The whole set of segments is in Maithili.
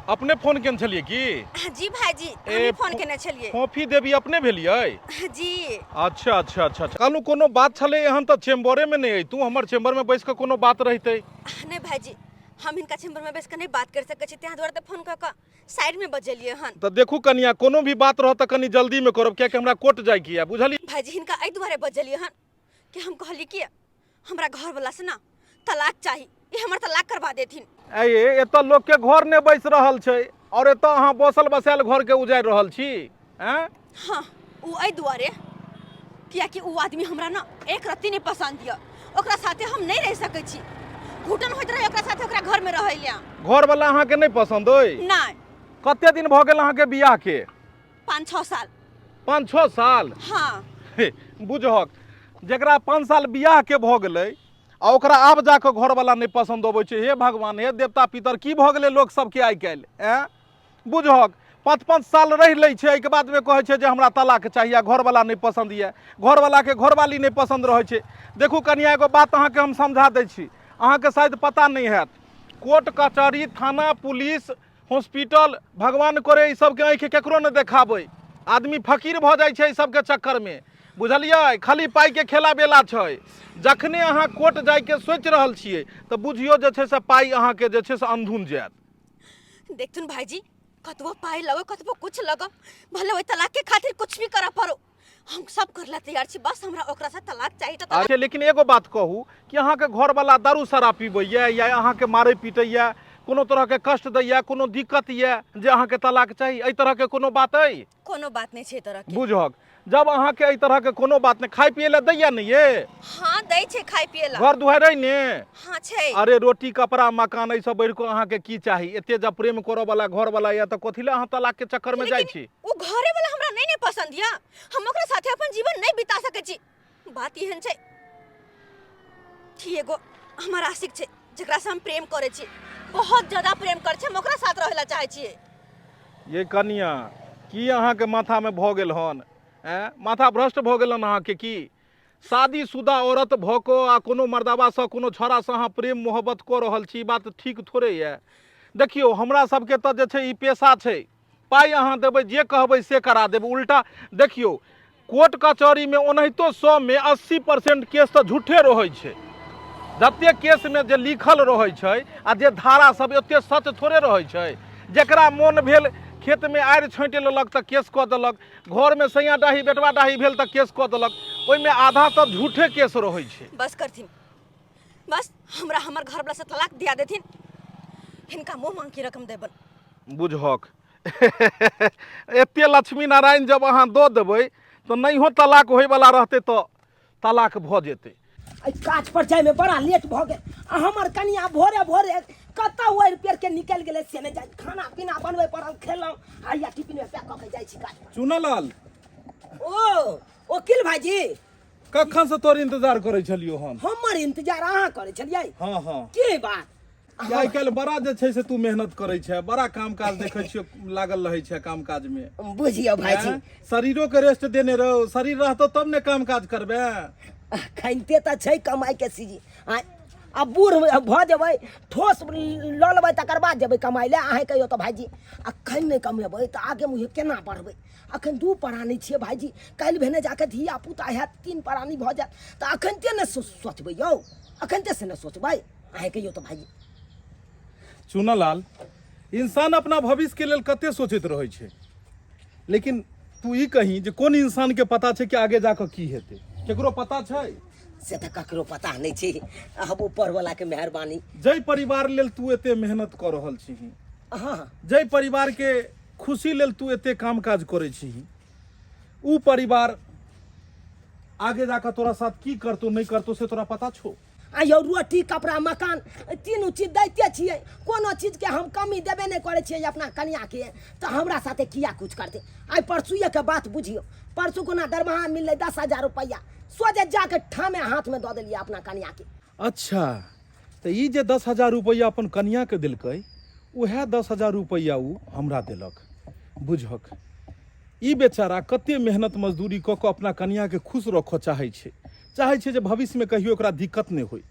अपने फोन केने छलियै की? जी भाईजी, हमही फोन केने छलियै। फोफी देवी अपने भेलियै? जी। अच्छा अच्छा अच्छा अच्छा। कहलहुँ कोनो बात छलै एहन तऽ चेम्बरेमे नहि अइतू, हमर चेम्बरमे बैस कऽ कोनो बात रहितै। नहि भाईजी, हम हिनका चेम्बरमे बैस कऽ नहि बात करि सकै छी, ताहि दुआरे तऽ फोन कऽ कऽ साइडमे बजेलियै हन। तऽ देखू कनिया, कोनो भी बात रहत तऽ कनि जल्दीमे करब, कियाकि हमरा कोर्ट जाइके यऽ, बुझलियै? भाईजी, हिनका एहि दुआरे बजेलियै हन कि हम कहली कि हमरा घरवला से ना तलाक चाही, ई हमर तलाक करवा देथिन। आइए एतऽ लोकके घर नहि बसि रहल छै और एतऽ अहाँ बसल बसायल घरके उजाड़ि रहल छी। आँय? हाँ, ओ एहि दुआरे कियाकि ओ आदमी हमरा ना एक रत्ती नहीं पसंद यऽ, ओकरा साथे हम नहीं रह सकै छी, घुटन होइत रहे ओकरा साथे ओकरा घर में रहै ले। घरवला अहाँके नहि पसंद अइ? नहीं। कते दिन भऽ गेल अहाँके बियाह के? 5-6 साल। 5-6 साल? हाँ। हे, बुझहक जकरा 5 साल बियाह के भऽ गेलै आ ओकरा आब जाकऽ घरवला नहि पसन्द अबै छै। हे भगवान, हे देवता पितर, की भऽ गेलै लोक सबके आइ काल्हि? एँ बुझहक 5-5 साल रहि लै छै, एहिके बादमे कहै छै जे हमरा तलाक चाही आ घरवला नहि पसन्द यऽ, घरवलाके घरवाली नहि पसन्द रहै छै। देखू कनिया, एगो बात अहाँके हम समझा दै छी, अहाँके शायद पता नहि हैत। कोर्ट कचहरी थाना पुलिस हॉस्पिटल भगवान करे ई सबके आँखि केकरो नहि देखाबै, आदमी फकीर भऽ जाइ छै एहि सबके चक्करमे, बुझलियै? खाली पाइके खेला बेला छै। जखने अहाँ कोर्ट जाइके सोचि रहल छियै तऽ बुझियौ जे छै से पाइ अहाँके जे छै से अन्धुन जायत। देखथुन भाईजी, कतबो पाइ लगो कतबो कुछ लगो, भले ओहि तलाक के खातिर कुछ भी करऽ पड़ो, हम सब कर ला तैयार छी, बस हमरा ओकरा से तलाक चाही। तऽ अच्छा, लेकिन एगो बात कहू कि अहाँके घरवला दारू शराब पीबैया या अहाँके मारै पीटैया, कोनो तरहके कष्ट दैया, कोनो दिक्कत यऽ जे अहाँके तलाक चाही, एहि तरहके कोनो बात अइ? कोनो बात नहीं छै तरह के। बुझहक जब अहाँके एहि तरहके कोनो बात नहि, खाय पिए लए दैया नहि ये? हाँ दै छै खाय पिए ला। घर दुआरि अइ ने? हाँ छै। अरे रोटी कपड़ा मकान एहि सब बढ़ि कऽ अहाँके की चाही? एते जब प्रेम करऽ वाला घर वाला यऽ तऽ कथी लए अहाँ तलाक के चक्कर में जाइ छी? ओ घरे वाला हमरा नहीं ने पसंद यऽ, हम ओकरा साथे अपन जीवन नहीं बिता सकै छी। बात एहन छै कि एगो हमर आशिक छै जकरा से हम प्रेम करै छी, बहुत ज्यादा प्रेम करै छी, हम ओकरा साथ रहै ला चाहै छियै। ये कनिया, की अहाँके माथामे भऽ गेल हन? ऐं, माथा भ्रष्ट भऽ गेल हन अहाँके की? शादीशुदा औरत भऽ कऽ आ कोनो मर्दाबासँ कोनो छौड़ासँ अहाँ प्रेम मोहब्बत कऽ रहल छी, ई बात ठीक थोड़े यऽ। देखियौ हमरा सबके तऽ जे छै ई पेशा छै, पाइ अहाँ देबै जे कहबै से करा देब। उल्टा देखियौ कोर्ट कचहरीमे ओनाहितो 100मे 80% केस तऽ झूठे रहै छै। जतेक केसमे जे लिखल रहै छै आ जे धारा सब ओते सच थोड़े रहै छै। जकरा मोन भेल खेतमे आड़ि छाँटि लेलक तऽ केस कऽ देलक, घरमे सैयाँ डाही बेटवा डाही भेल तऽ केस कऽ देलक, ओहिमे आधा तऽ झूठे केस रहै छै। बस करथिन, बस हमरा हमर घरवला से तलाक दिया देथिन, हिनका मुँह मांग की रकम देबन। बुझहक एते लक्ष्मी नारायण जब अहाँ दऽ देबै तऽ नहियो तलाक होइवला रहतै तऽ तलाक भऽ जेतै। एहि काज पर जायमे बड़ा लेट भऽ गेल आ हमर कनिया भोरे भोरे कतऽ ओढ़ि पेड़ के निकलि गेलै से नहि जानि। खाना पीना बनबै पड़ल, खेलहुँ आ या टिफिनमे पैक कऽ के जाइ छी काज पर। चुनालाल। ओ वकील भाईजी, कखन से तोर इंतजार करै छलियो हम। हमर इंतजार अहाँ करै छलियै? हाँ हाँ। की बात? कि आइ काल्हि बड़ा जे छै से तू मेहनत करै छै, बड़ा काम काज देखै छियो लागल रहै छै काम काज में। बुझियौ भाईजी। हैं? शरीरो के रेस्ट देने रहो, शरीर रहतो तब ने काम काज करबे। खैनते तऽ छै कमाइ के सीजी। आँय, आब बूढ़ भऽ जेबै, ठोस लऽ लेबै तकर बाद जेबै कमाइ लए। अहेँ कहियौ तऽ भाईजी, अखन नहि कमेबै तऽ आगे मुँहे केना बढ़बै? अखन 2 प्राणी छियै भाईजी, काल्हि भेने जाके धिया पुता हैत, 3 प्राणी भऽ जायत, तऽ अखनते ने सोचबै यौ, अखनते से ने सोचबै। अहेँ कहियौ तऽ भाईजी। चुनालाल, इंसान अपना भविष्य के लेल कते सोचैत रहै छै, लेकिन तू ई कही जे कोन इंसान के पता छै कि आगे जाकऽ की हेतै? केकरो पता छै? से तऽ ककरो पता नहि छै, आब ऊपर वाला के मेहरबानी। जाहि परिवार लेल तू एते मेहनत कऽ रहल छीही, हाँ, जाहि परिवार के खुशी लेल तू एते काम काज करै छीही, ऊ परिवार आगे जाकऽ तोरा साथ की करतौ नहि करतौ से तोरा पता छौ? आ यौ रोटी कपड़ा मकान तीनू चीज दैते छियै, कोनो चीजके हम कमी देबे नहि करै छियै अपना कनियाके, तऽ हमरा साथे किया कुछ करतै? आइ परसुएके बात बुझियौ, परसू कोना दरमाहा मिललै 10,000 रुपैआ, सोझे जाके ठामे हाथमे दऽ देलियै अपना कनियाके। अच्छा, तऽ ई जे 10,000 रुपैआ अपन कनियाके देलकै, उएह 10,000 रुपैआ ओ हमरा देलक। बुझहक ई बेचारा कते मेहनत मजदूरी कऽ कऽ अपना कनियाके खुश रखऽ चाहै छै, चाहै छै जे भविष्यमे कहियो एकरा दिक्कत नहि होइ।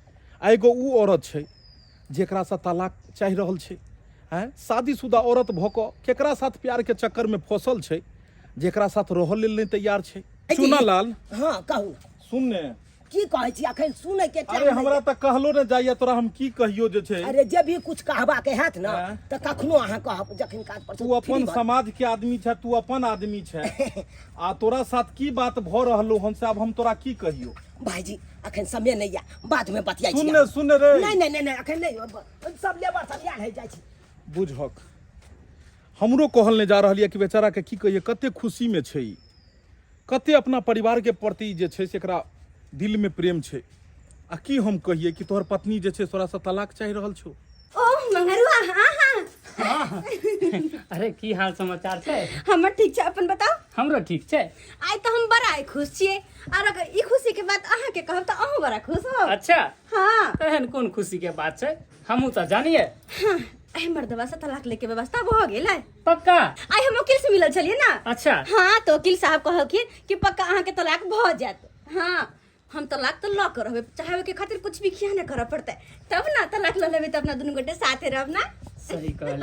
आ एगो उ औरत छै जेकरासँ तलाक चाहि रहल छै। हैं शादीशुदा औरत भऽ कऽ केकरा साथ प्यारके चक्करमे फँसल छै जेकरा साथ रहऽ लेल नहि तैयार छै चुनालाल। हँ, कहू। सुन ने। की कहै छी? अखन सुनै के टाइम अरे नहि। हमरा तऽ कहलो ने जाइए, तोरा हम की कहियो जे छै। अरे, जे भी कुछ कहबाके हैत ने हाँ। तऽ कखनो अहाँ कहब, जखन काज पर तू अपन समाज के आदमी छै, तू अपन आदमी छै, आ तोरा साथ की बात भऽ रहलो हन से आब हम तोरा की कहियो। भाईजी, अखन समय नहीं या, बाद में बतियाइ छी। सुन ने, सुन ने रे। नहीं नहीं नहीं नहीं, अखन नहीं, सब लेबर सब यार है, जाइ छी। बुझक, हमरो कहल नहि जा रहल यऽ कि बेचारा के की कहिए, कते खुशी में छै ई, कते अपना परिवार के प्रति जे छै से एकरा दिल में प्रेम छै, आ की हम कहिए कि तोहर पत्नी जे छै तोरा से तलाक चाहि रहल छौ। ओ मंगरुआ, हाँ हाँ। अरे, की हाल समाचार छै? हमर ठीक छै, अपन बताउ। हमरो ठीक छै। आइ तऽ हम बड़ा खुश छियै, आर अगर ई खुशी के बात अहाँके कहब तऽ अहूँ बड़ा खुश हो। अच्छा। हाँ। एहन कोन खुशी के बात छै? हमहूँ तऽ जानिए। हाँ, एहि मर्दवा से तलाक लेके व्यवस्था भऽ गेल है। पक्का? आइ हम वकील से मिलल छलियै ना। अच्छा। हाँ, तो वकील साहब कहलखिन कि पक्का अहाँके तलाक भऽ जायत। हाँ, हम तलाक तऽ लऽ के रहबै, चाहे ओहिके खातिर कुछ भी किया नहि करऽ पड़तै, तब ना तलाक लऽ लेबै तऽ अपना दुनू गोटे साथे रहब ना। सही कहली।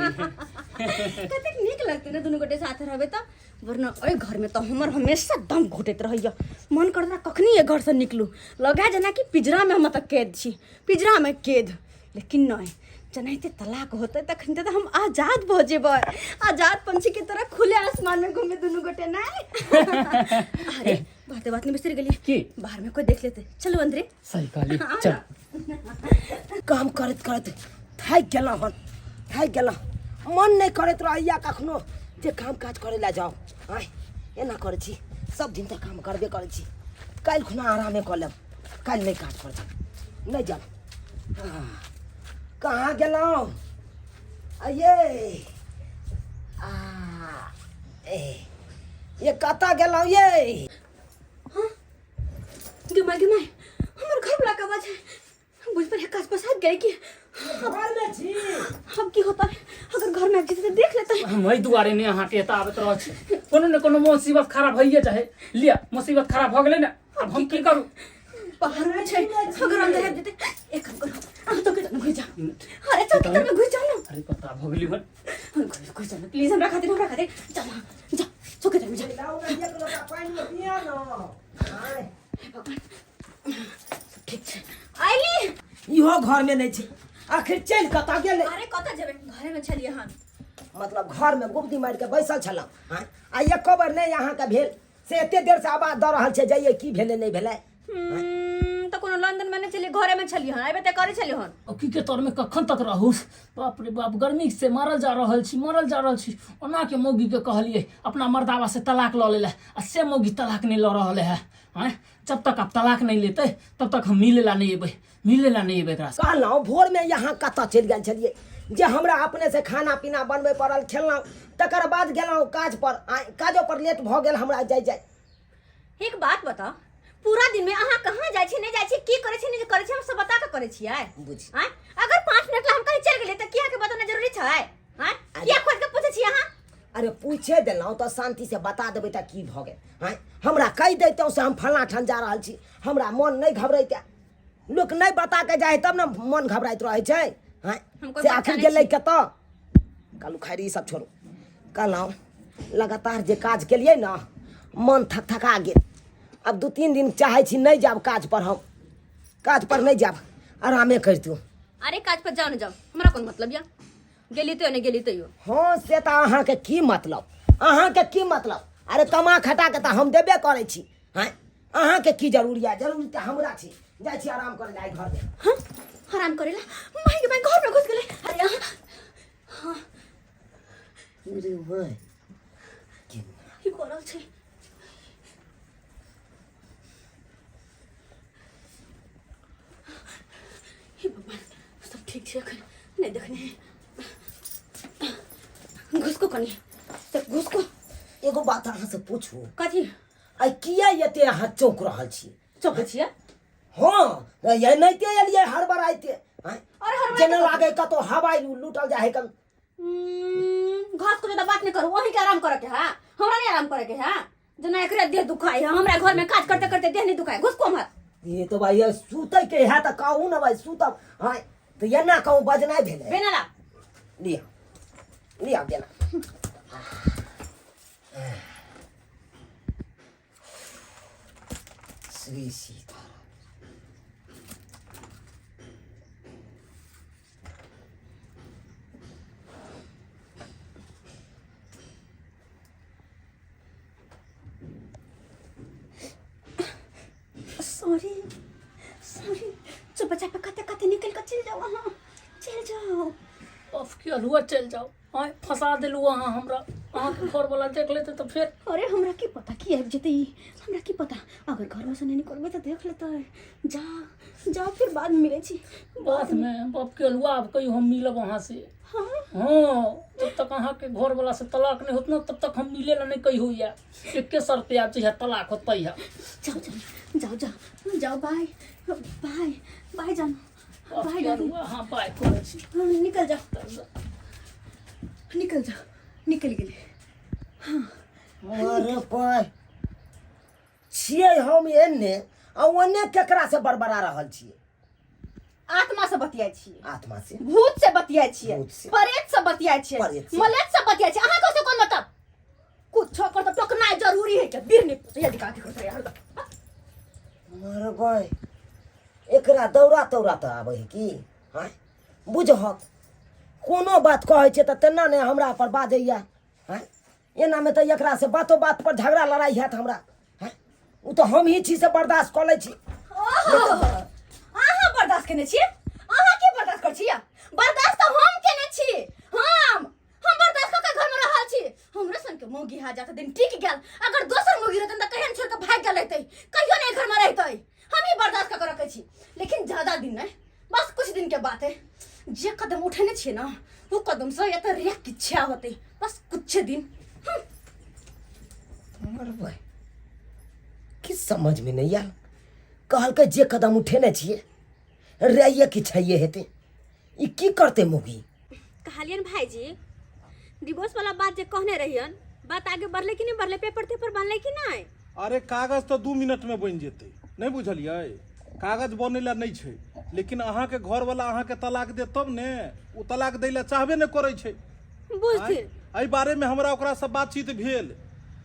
कतेक नीक लगतै ने दुनू गोटे साथे रहबै तऽ, वरना ओहि घरमे तऽ हमर हमेशा दम घुटैत रहैया, मन करत रहै कखनी एहि घरसँ निकलू, लगै जेना कि पिजरामे हम तऽ कैद छी, पिजरामे कैद। लेकिन नहि, जेनाहिते तलाक होतै तखन तऽ हम आजाद भऽ जेबै, आजाद पंछी के तरह खुले आसमान में घूमे दुनू गोटे। नहि, अरे बाते बात में बिसरि गेलियै की? बाहर में कोई देख लेते, चलू अंदरे। सही कहली, चल। काम करैत करैत थाकि गेलहुँ हन, थाकि गेलहुँ, मन नहि करैत रहैया कखनो जे काम काज करै लए जाउ। आँय, एना करै छी, सब दिन तऽ काम करबे करै छी, काल्हि खुना आरामे कऽ लेब, काल्हि नहि काज पर जायब, नहि जायब। कहाँ गेलहुँ? अये आ ए ये कतऽ गेलहुँ ये? गे माय, गे माय, हमर घर वाला का आवाज है, बुझ पर काज पसाद गए कि घर में छी। अब की होता है, अगर घर में आबि जेतै तऽ देख लेतै। हम एहि दुआरे नहि अहाँके एतऽ आबैत रहै छी, कोनो ने कोनो मुसीबत खराब भइए जाइ। लिअ, मुसीबत खराब भऽ गेलै ने, आब हम की करू? बाहर में छै, अगर अंदर आबि जेतै। एक काम करू, अहाँ चौकी तर में घुसि जाउ। अरे, चौकी तर में घुसि जाउ ने। अरे, पता भऽ गेली हन। घुसि घुसि जाउ ने प्लीज, हमरा खातिर, हमरा खातिर, जा ना, जा, चौकी तर में जा। लाउ ने एक लोटा पानि पिया न। आँय। हे भगवान, सब ठीक छै, आइली। इहो घरमे नहि छै, आखिर चलि कतऽ गेलै? अरे, कतऽ जेबै, घरे में छलियै हन। मतलब घरमे गुप्ती मारि कऽ बैसल छलहुँ। आँय, आ एको बेर नहि अहाँके भेल से एते देर से आवाज दऽ रहल छै, जाइए, की भेलै नहि भेलै? तऽ कोनो लंदन में नहि छलियै, घरे में छलियै हन, अयबे तऽ करै छलियै हन। की के तरमे कखन तक रहू? बाप रे बाप, गर्मी से मरल जा रहल छी, मरल जा रहल छी। ओना के मौगी के कहलिए अपना मर्दावा से तलाक लऽ ले, आ से मौगी तलाक नहीं लऽ रहल है। आँय, जब तक आप तलाक नहीं लेते तब तक हम मिले ला नहीं एबै, मिले ला नहीं एबै एकरा से। कहलहुँ भोरमे यहाँ कतऽ चलि गेल छलियै जे हमरा अपने से खाना पीना बनबै पड़ल, खेलहुँ, तकर बाद गेलहुँ काज पर। आँय, काजो पर लेट भऽ गेल हमरा जाय जाय। एक बात बताओ, पूरा दिन में अहाँ कहाँ जाइ छी, नहि जाइ छी, की करै छी, नहि करै छी, हम सब बता के करै छियै? बुझ। आँय, अगर 5 मिनट ला हम कहीं चलि गेलियै तऽ किया के बताना जरूरी छै? आँय, किया खोज के पूछै छी अहाँ? अरे, पूछे देलहुँ तऽ शान्ति से बता देबै तऽ की भऽ गेल? आँय, हमरा कहि दैतहुँ से हम फल्लाँ ठाम जा रहल छी, हमरा मन नहि घबरैते। लोक नहि बता के जाइ तब ने मन घबराइत रहै छै। आँय, हम कोइ से बच्चा आखिर नहि गेलै छी। कतऽ? कहलहुँ खैर, ई सब छोड़ू। कहलहुँ लगातार जे काज केलियै ने, मन थकथका गेल। आब 2-3 दिन चाहै छी नहि जायब काज पर, हम काज पर नहि जायब, आरामे करितहुँ। अरे, काज पर जाओ ने जाओ, हमरा कोन मतलब या, गेली तैयो नहि गेली तैयो। हँ, से तऽ अहाँके की मतलब, अहाँके की मतलब? अरे, कमा खटा के तऽ हम देबे करै छी। हँ, अहाँके की जरूरी है? जरूरी तऽ हमरा छी। जाइ छी आराम करै लए घरमे। हाँ, आराम करेला? माय के माय, घर में घुस गेलै। अरे अहाँ अरे भाइ। की कर रहल छै? हे भगवान, सब ठीक छै अखन, नहि देखने घुसको कनि तऽ घुसको। एगो बात अहाँ से पूछू? कथी? आइ किया एते अहाँ चौंक रहल छी? चौकै छियै? हँ, एनाहिते एलियै हड़बड़ाइते। आँय? अरे, हड़बड़ाइते जेना कथी? लागे कतौ हवाई लूटल जाइ है कन। घास को ज्यादा बात नहीं करू, वहीं के आराम करे के है, हमरा नहीं आराम करे के है। जेना एकरे देह दुखाई है, हमरा घर में काज करते करते देह नहीं दुखाई। घुसको हमर। ये तो भाई, ये सुतै के है तऽ कहू ने भाई, सुतब। हाँ, तऽ एना कहूँ बजनाइ भेलै? बेनाला। लिअ। लिअ देना। श्री सीता। सॉरी सॉरी, चुप चाप कते कते निकल के चल जाओ, अहाँ चल जाओ। ऑफ के अलुआ चलि जाउ। आँय, फंसा देलहुँ अहाँ हमरा। अहाँके घरवला देख लेतै तऽ फेर? अरे हमरा की पता की आबि जेतै ई, हमरा की पता। अगर घरमे से नहि निकलबै तऽ देख लेतै। जा जा, फिर बाद में मिलै छी। बादमे बाप के अलुआ, आब कहियो हम मिलब अहाँ से? हाँ हाँ, जब तक अहाँके घरवला से तलाक नहि होत ने, तब तक हम मिले ला नहि कहियो। या एके शर्त आब जहिया तलाक होत तहिया। जाओ जाओ जाओ जाओ जाओ, बाय बाय बाय जानो। बाप बाय के डार्लिंग। अलुआ, हाँ, बाय करै छी। हाँ, निकल जाओ निकल जाओ, निकल गेली। अरे पाय छियै, हम एन्ने आ ओन्ने केकरा से बड़बड़ा रहल छियै? आत्मा से बतियाइ छियै। आत्मा से? भूत से बतियाइ छियै। भूत से। प्रेत से बतियाइ छियै। प्रेत से। मलेत से बतियाइ छियै, अहाँ से कोन मतलब? कुछो कर तऽ टोकनाइ जरूरी है के बीर नहीं पूछे यदि काकी करतै हरदम। मरबै, एकरा दौड़ा तौड़ा तऽ आबै है की? आँय बुझहक, कोनो बात कहै छै तऽ तेना नहि हमरा पर बाजैया। आँय, एनामे तऽ एकरा से बातो बात पर झगड़ा लड़ाइ हैत हमरा। आँय, ओ तऽ हमही छी से बर्दाश्त कऽ लै छी। ओहो, अहाँ बर्दाश्त केने छियै? अहाँ की बर्दाश्त करै छियै? बर्दाश्त तऽ हम केने छी। हम बर्दाश्त कऽ के घर में रहल छी। हमरे सन के मौगी हा जात दिन टिक गेल। अगर दोसर मौगी रहतन तऽ कहियो छोड़ के भाग गेल रहतै, कहियो नहीं घर में रहतै। हम ही बर्दाश्त कऽ के रखै छी, लेकिन ज्यादा दिन नहीं, बस कुछ दिन के बात है। जे कदम उठेने छियै ना, वो कदम से या तऽ रेख की इच्छा होतै, बस कुछ दिन। मरबै, कि समझमे नहि आयल। कहलकै जे कदम उठेने छियै रैये कि छैये हेतै। ई की करतै मौगी? कहलियन भाईजी, डिवोर्स वाला बात जे कहने रहियन, बात आगे बढ़ले कि नहीं बढ़ले? पेपर तेपर बनले कि नहीं? अरे कागज तऽ 2 मिनटमे बनि जेतै, नहि बुझलियै? कागज बनै लए नहि छै, लेकिन अहाँके घरवला अहाँके तलाक देत तब ने। ओ तलाक दै लए चाहबे नहि करै छै। बुझथिन। एहि बारेमे हमरा ओकरासँ बातचीत भेल,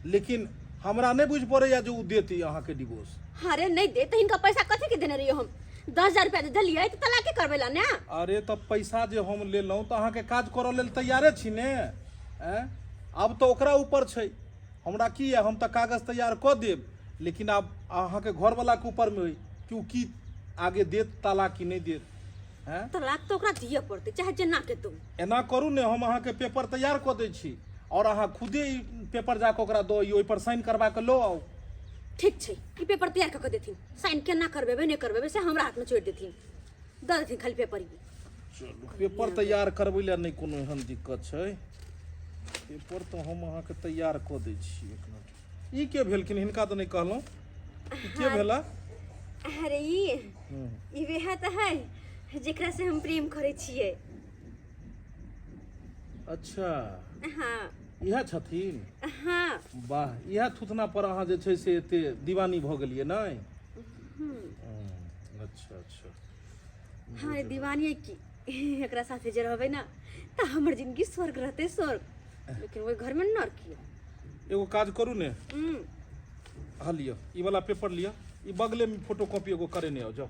लेकिन हमरा नहि बुझि पड़ैया जे ओ देत अहाँके डिवोर्स। अरे नहीं दे तऽ हिनका पैसा कथी के देने रहियै हम? 10,000 रुपया जे देलियै तऽ तलाके करबै ला ने। अरे तऽ पैसा जे हम लेलहुँ तऽ अहाँके काज करऽ लेल तैयारे छी ने? आँय, आब तऽ ओकरा ऊपर छै। हमरा की यऽ, हम तऽ कागज तैयार कऽ देब, लेकिन आब अहाँके घरवलाके ऊपरमे अइ कि ओ की आगे देत तालाक कि नहि देत। हैं, तलाक तऽ ओकरा दिअ पड़तै, चाहे जेना के तू। एना करू ने, हम अहाँके पेपर तैयार कऽ दै छी आओर अहाँ खुदे ई पेपर जा कऽ ओकरा दऽ अइयौ, ओहिपर साइन करबा कऽ लऽ आउ। ठीक छै, ई पेपर तैयार कऽ के देथिन। साइन केना करबेबै नहि करबेबै से हमरा हाथमे छोड़ि देथिन, दऽ देथिन खाली पेपर ई। चलू, पेपर तैयार करबै लए नहि कोनो एहन दिक्कत छै। पेपर तऽ हम अहाँके तैयार कऽ दै छी। एक मिनट, ई के भेलखिन? हिनका तऽ नहि कहलहुँ। ई के भेला? अरे ई वएह तऽ है जेकरा से हम प्रेम करै छियै। अच्छा। हाँ। इएह छथिन? हाँ। वाह, इएह थुथना पर अहाँ जे छै से एते दीवानी भऽ गेलियै नहि? अच्छा अच्छा। हाँ, दीवानी की, एकरा साथे जे रहबै ने तऽ हमर जिंदगी स्वर्ग रहतै, स्वर्ग, लेकिन ओहि घरमे नर्क यऽ। एगो काज करू ने। हाँ, लिअ, ई वाला पेपर लिअ। ई बगलेमे फोटो कॉपी एगो करेने आउ, जाउ।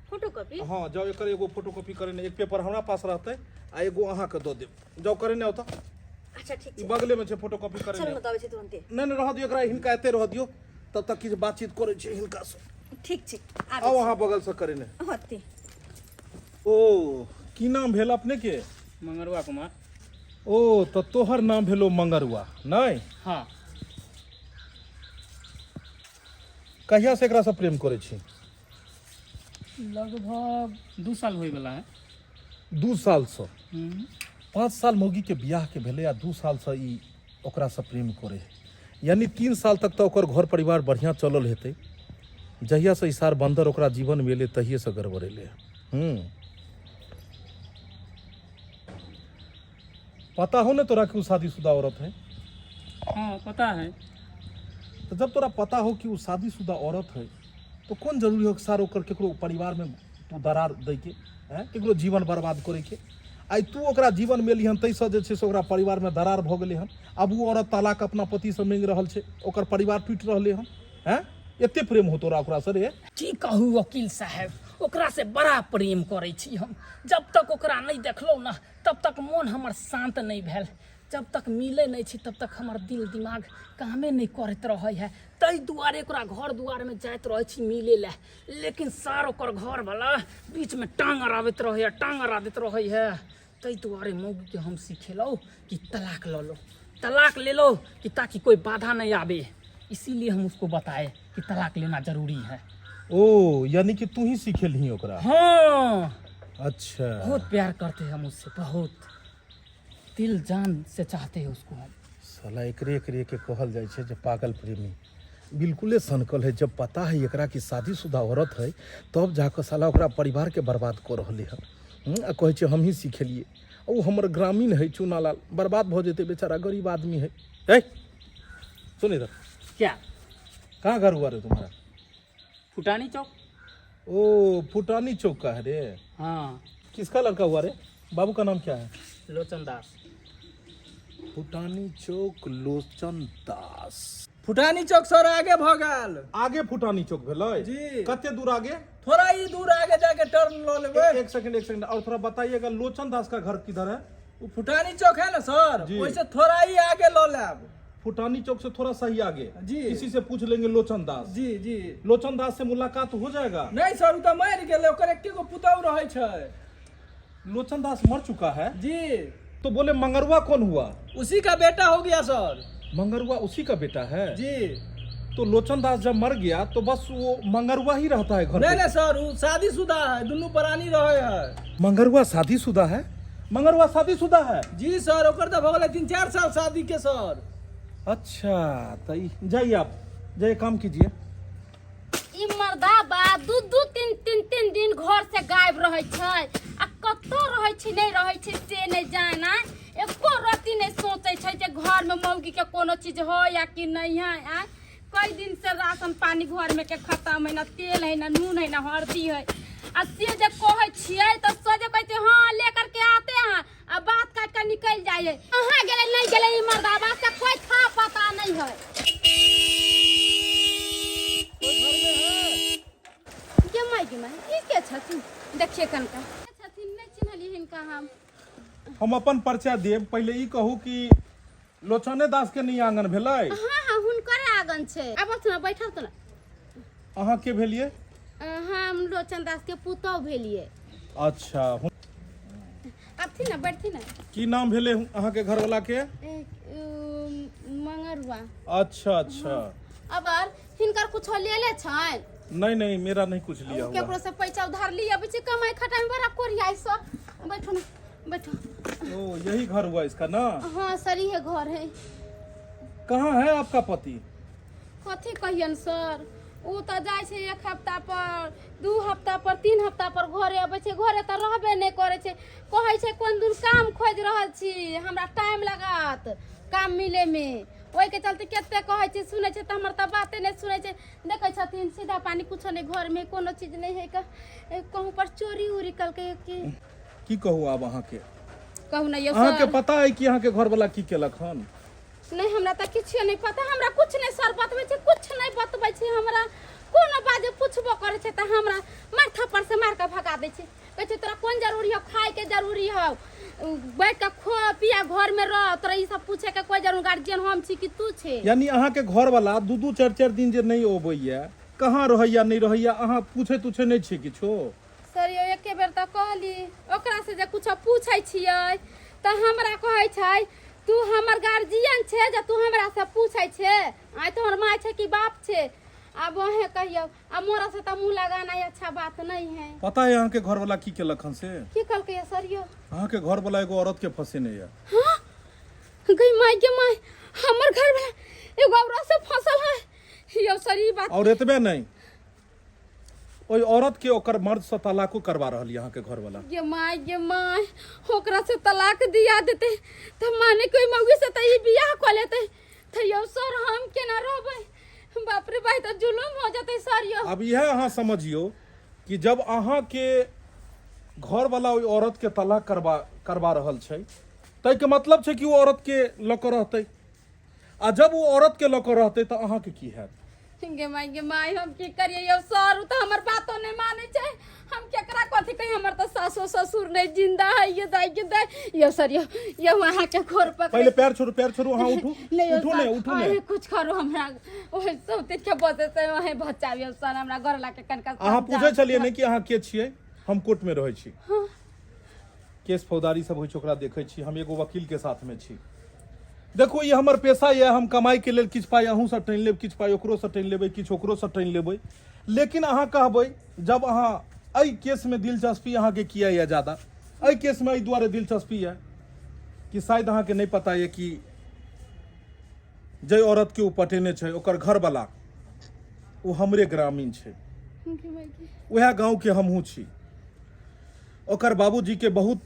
Photo copy? हाँ, जाउ, एकर एगो फोटो कॉपी करेने। एक पेपर हमरा पास रहतै आ एगो अहाँके दऽ देब। जाउ, करेने आउ तऽ। अच्छा, ठीक ई छै। बगलेमे छै फोटो कॉपी चल। करेने हम आउ। दबै छी तुरन्ते। नहि नहि, रहऽ दियौ एकरा, हिनका एते रहऽ दियौ, तब तक किछु बातचीत करै छै हिनकासँ। ठीक छै, आबै। आउ अहाँ बगलसँ करेने। होते। ओ की नाम भेल अपनेके? मंगरुआ कुमार। ओ तऽ तोहर नाम भेलो मंगरुआ नहि? हाँ। कहियासँ एकरासँ प्रेम करै छी? लगभग 2 साल होइवला है। 2 सालसँ? हम्म। 5 साल मौगीके बियाहके भेलै आ 2 सालसँ ई ओकरासँ प्रेम करै है, यानी 3 साल तक तऽ ओकर घर परिवार बढ़िआँ चलल हेतै। जहियासँ ई सार बन्दर ओकरा जीवनमे एलै, तहिएसँ गड़बड़ेलै। हूँ, पता हो ने तोरा कि ओ शादीशुदा औरत है? हाँ, पता है। तो जब तोरा पता हो कि वो शादीशुदा औरत है, तो कौन जरूरी हो कि सार ओकर केकरो परिवारमे तू दरार दै के हैं, केकरो जीवन बर्बाद करे के? आइ तू ओकरा जीवनमे एलिहन ताहिसँ जे छै से ओकरा परिवारमे दरार भऽ गेलै हन। आब ओ औरत तलाक अपना पतिसँ माँगि रहल छै, ओकर परिवार टूटि रहलै हन। हैं, एते प्रेम हो तोरा ओकरासँ रे? की कहू वकील साहेब, ओकरा से बड़ा प्रेम करै छी हम। जब तक ओकरा नहि देखलहुँ ने तब तक मोन हमर शान्त नहि भेल। जब तक मिलै नहि छी तब तक हमर दिल दिमाग कामे नहि करैत रहै है। ताहि दुआरे ओकरा घर दुआरमे जाइत रहै छी मिलै लए, लेकिन सार ओकर घरवला बीचमे टाँग अड़ाबैत रहै है, टाँग अड़ा दैत रहै है। ताहि दुआरे मौगीके हम सिखेलहुँ कि तलाक लऽ लो, तलाक ले लो कि ताकि कोई बाधा नहीं आवे। इसीलिए हम उसको बताए कि तलाक लेना जरूरी है। ओ यानी कि तू ही सिखेलही ओकरा? हाँ। अच्छा। बहुत प्यार करते हैं हम उससे, बहुत दिल जान से चाहते हैं उसको हम। साला एकरे एकरे के कहल जाइ छै जे पागल प्रेमी। बिल्कुले सनकल है। जब पता है एकरा कि शादीशुदा औरत है तब जाकऽ साला ओकरा परिवार के बर्बाद कऽ रहलै हन। आ कहै छै हमही सिखेलियै। ओ हमर ग्रामीण है चूनालाल, बर्बाद भऽ जेतै बेचारा, गरीब आदमी है। ए सुन इधर। क्या? कहाँ घर हुआ रे तुम्हारा? फुटानी चौक। ओ फुटानी चौक का है रे? हाँ। किसका लड़का हुआ रे? बाबू का नाम क्या है? लोचन दास। फुटानी चौक, लोचन दास। फुटानी चौक सर आगे भऽ गेल। आगे फुटानी चौक भेलै? जी। कते दूर आगे? थोड़ा ही दूर आगे जाके टर्न लऽ लेबै। एक सेकंड, एक सेकंड, और थोड़ा बताइएगा, लोचन दास का घर किधर है? ओ फुटानी चौक है ना सर, जी। ओहिसे थोड़ा ही आगे लऽ लेब। फुटानी चौक से थोड़ा सा ही आगे? जी। किसी से पूछ लेंगे लोचन दास? जी जी। लोचन दास से मुलाकात हो जाएगा? नहीं सर, उ तऽ मरि गेलै, ओकर एके गो पुतहु रहै छै। लोचन दास मर चुका है? जी। तो बोले मंगरुआ कौन हुआ? उसी का बेटा हो गया सर। मंगरुआ उसी का बेटा है? जी। तो लोचन दास जब मर गया तो बस वो मंगरुआ ही रहता है घर नहीं पे? नहीं सर, वो शादीशुदा है, दुनू प्राणी रहे है। मंगरुआ शादीशुदा है? मंगरुआ शादीशुदा है? जी सर, ओकर तऽ भऽ गेलै 3-4 साल शादी के सर। अच्छा, तो जाइए आप, जाइए, काम कीजिए। ई मर्दाबा दू दू तीन तीन तीन दिन घर से गायब रहै छै आ कतौ रहै छै नहि रहै छै से नहि जाना। एको रत्ती नहि सोचै छै जे घर में मौगी के कोनो चीज हो या कि नहीं है। आ कई दिन से राशन पानी घर में के खत्म है, ना तेल है, ना नून है, ना हल्दी है। आ से जे कहै छियै तऽ सोझे कहै छै हाँ ले करके आते हैं आ बात काट के निकलि जाइ है। कहाँ गेलै नहीं गेलै ई मर्दाबा से कोई था पता नहीं है। गे माय गे माय, ई के छथिन? देखिए कनका छथिन, नहि चिन्हलियै हिनका हम। हम अपन परिचय देब, पहिले ई कहू कि लोचने दास के नहीं आंगन भेलै? हाँ हाँ, हुनकर आंगन छै। आबथ ने, बैठल ने। अहाँ के भेलियै? हम लोचन दास के पुतहु भेलियै। अच्छा। आबथिन ने, बैठथिन ने। की नाम भेलै अहाँ के घरवाला के? मंगरुआ। अच्छा अच्छा। अबर हिनकर कुछो लेले छनि? नहीं नहीं, मेरा नहीं कुछ लिया हुआ। केकरो से पैसा उधार लिया अबै छै, कमाई खटाई में बड़ा कोरियाई स। बैठो ना, बैठो। ओ यही घर हुआ इसका ना? हाँ सर, ये घर है। कहाँ है आपका पति? कथी कहियन सर, ओ तऽ जाइ छै एक हफ्ता पर, 2 हफ्ता पर, 3 हफ्ता पर घरे अबै छै। घरे तऽ रहबे नहि करै छै। कहै छै कोन दूर काम खोजि रहल छी, हमरा टाइम लागत काम मिलैमे। ओहिके चलते कते कहै छै, सुनै छै तऽ हमर तऽ बाते नहि सुनै छै। देखै छथिन सीधा पानी कुछो नहि, घरमे कोनो चीज नहि है। कहूँ पर चोरी उरी कलकै कि? की कहू आब अहाँके? कहू ने यौ अहाँके सर। पता है कि अहाँके घरवाला की केलक हन? नहि, हमरा तऽ किछो नहि पता। हमरा कुछ नहि सर बतबै छै, कुछ नहि बतबै छै हमरा। कोनो बात जे पुछबो करै छै तऽ हमरा मार थप्पड़ से मार कऽ भगा दै छै। कहै छै तोरा कोन जरूरी हौ, खायके जरूरी हौ, बैठ कऽ खो पिया, घरमे रह, तोरा ई सब पूछे के कोई जरूर गार्जियन हम छी कि तू छे? यानी अहाँके घरवाला 2 2 4 4 दिन जे नहि अबैया, कहाँ रहैया नहि रहैया, अहाँ पूछै तुछै नहि छियै किछो? सर यौ, एके बेर तऽ कहली ओकरा से जे कुछो पूछै छियै तऽ हमरा कहै छै तू हमर गार्जियन छे जे तू हमरा से पूछै छे? आइ तोहर माय छै कि बाप छे? आब अहें कहियौ, आ मोरा से तऽ मुँह लगाना ही अच्छा बात नहीं है। पता है अहाँके घरवाला की केलक हन से? की कहलकै सर यौ? अहाँके घरवाला एगो औरत के फंसेने यऽ। हाँ गई माय गे माय, हमर घर वाला एगो औरत से फंसल है यौ सर, ई बात? और एतबे नहीं, ओहि औरत के ओकर मर्द से तलाको करवा रहल यऽ अहाँके घरवाला। गे माय गे माय, ओकरा से तलाक दिया देते तऽ माने कोई मौगी से तऽ ई बियाह कऽ लेते तऽ यौ सर हम केना रहबै? बाप रे भाई, तऽ जुलुम हो जेतै सर यौ। अब इएह अहाँ समझियौ कि जब अहाँके घरवला ओहि औरतके तलाक करबा करबा रहल छै, ताहिके मतलब छै कि ओ औरतके लऽ कऽ रहतै, आ जब ओ औरतके लऽ कऽ रहतै तऽ अहाँके की हैत? गे माय, गे माय, हम की करिए यौ सर, उ तऽ हमर बातो नहीं मानै छै। हम केकरा कथी कही, हमर तऽ सासो ससुर नहीं जिंदा है। ये दाई के दाई, यौ सर, यौ यौ अहाँ के खोर पकड़े। पहिले पैर छोड़ू, पैर छोड़ू, अहाँ उठू। नहीं यौ उठू। सर, ने उठू ने। अहीं कुछ करू, हमरा ओहि सब के बजे से वहीं बचाबियौ सर, हमरा घर ला के कनका। अहाँ पूछै छलियै ने कि अहाँ के छियै? हम कोर्ट में रहै छी, केस फौजदारी सब होइ छै ओकरा देखै छी। हम एगो वकील के साथ में छी। देखू, ई हमर पेशा यऽ। हम कमाई के लेल किछु पाइ अहूँसँ टानि लेब, किछु पाइ ओकरोसँ टानि लेबै, किछु ओकरोसँ टानि लेबै, लेकिन अहाँ कहबै जब अहाँ एहि केसमे दिलचस्पी अहाँके किया यऽ ज्यादा? एहि केसमे एहि दुआरे दिलचस्पी यऽ कि शायद अहाँके नहि पता यऽ कि जाहि औरतके ओ पटेने छै ओकर घरवला ओ हमरे ग्रामीण छै, उएह गाँवके हमहूँ छी। ओकर बाबूजीके बहुत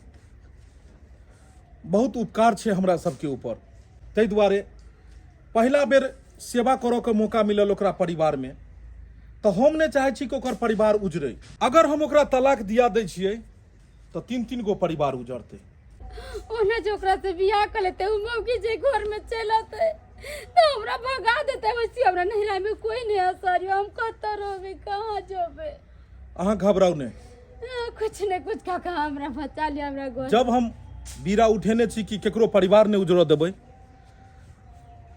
बहुत उपकार छै हमरा सबके ऊपर, ताहि दुआरे पहिला बेर सेवा करऽके मौका मिलल ओकरा परिवारमे, तऽ हम नहि चाहै छी कि ओकर परिवार उजरै। अगर हम ओकरा तलाक दिया दै छियै तऽ तीन तीन गो परिवार उजरतै। ओना जे ओकरा से बियाह कर लेते, उ मौगी जे घर में चल अते तो हमरा भगा देते। वैसे हमरा नैहरा में कोई नहीं है सर, हम कतऽ रहबे, कहाँ जेबे? अहाँ घबराउ नहि। हाँ, कुछ ने कुछ काका हमरा बचा लिया हमरा घर। जब हम बीड़ा उठेने छी कि केकरो परिवार नहि उजरऽ देबै,